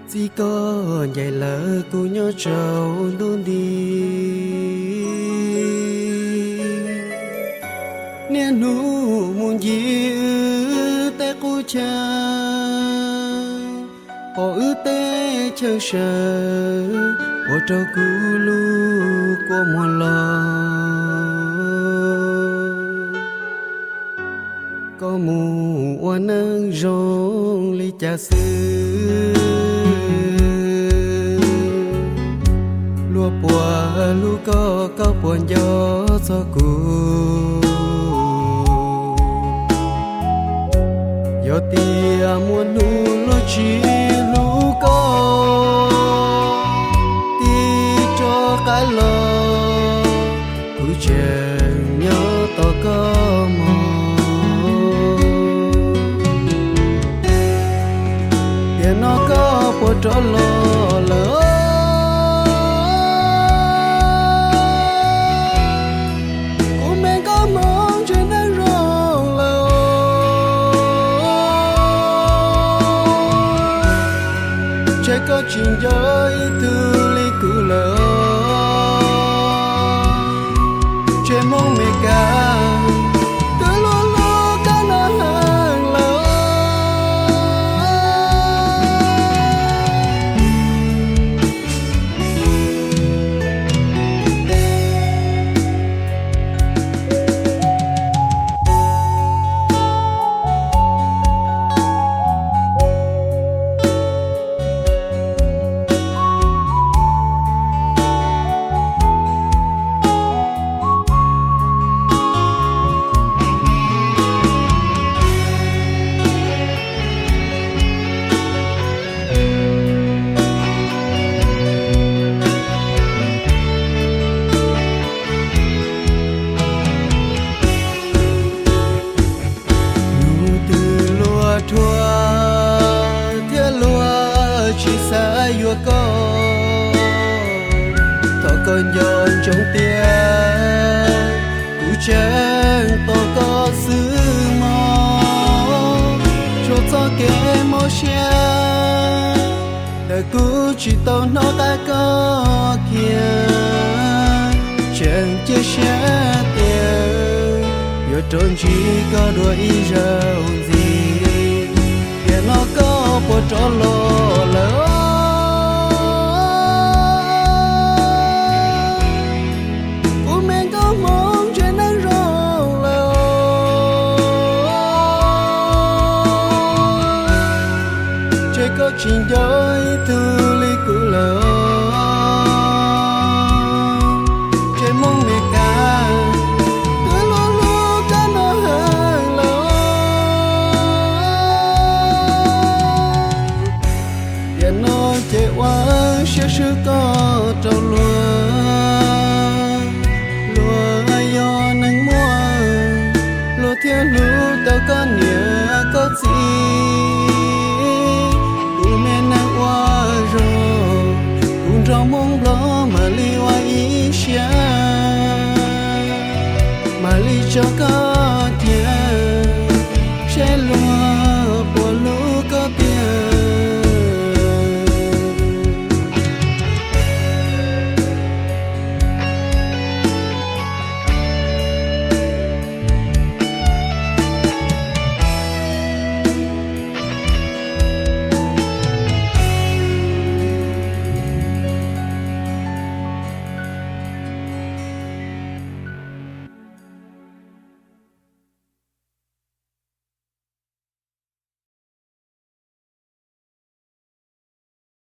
Txiv, koj ncaim lawv kuv nyob tsaus ntuj nti. Niaj hnub mus ncig wb tej qub chaw, pom wb tej chaw sawv, ua rau kuv lub kua muag los. Koj mus ua neej zoo li cas xwb, luag puas hlub koj, koj puas nco txog kuv? Yog tias muaj hnub luag tsis hlub koj, tig rov qab los, kuv tseem nyob tos koj mog. Tiam no koj puas rov los lawm? Kuv me nkauj hmoob ntshe neej zoo lawm. Ntshe koj tsis nco ib tug li kuv lawm. Tsev Hmoob Mes Kas twb luag hlub koj no heev lawm. Hnub twg luag dhuav thiab luag tsis xav yuav koj, thov koj nco ntsoov tias kuv tseem tos koj xwb mog. Tsuas txoj kev mob siab, tawm kuv tsis tau hnov qab koj kiag. Tseem cia siab tias yuav rov ntsib koj dua ib zaug ntxiv. Tiam no koj puas rov los lawm? Kuv me nkauj hmoob ntshe neej zoo lawm. Ntshe koj tsis nco ib tug li kuv lawm. Tsev Hmoob Mes Kas twb luag hlub koj no heev lawm. Tiam no ces ua siab swb koj rau luag. Luag yog neeg muaj, luag thiaj hlub tau koj niam koj txiv. Kuv me neeg ua zog, kuv nrog Hmoob Nplog mam li ua ib siab, mam li tso koj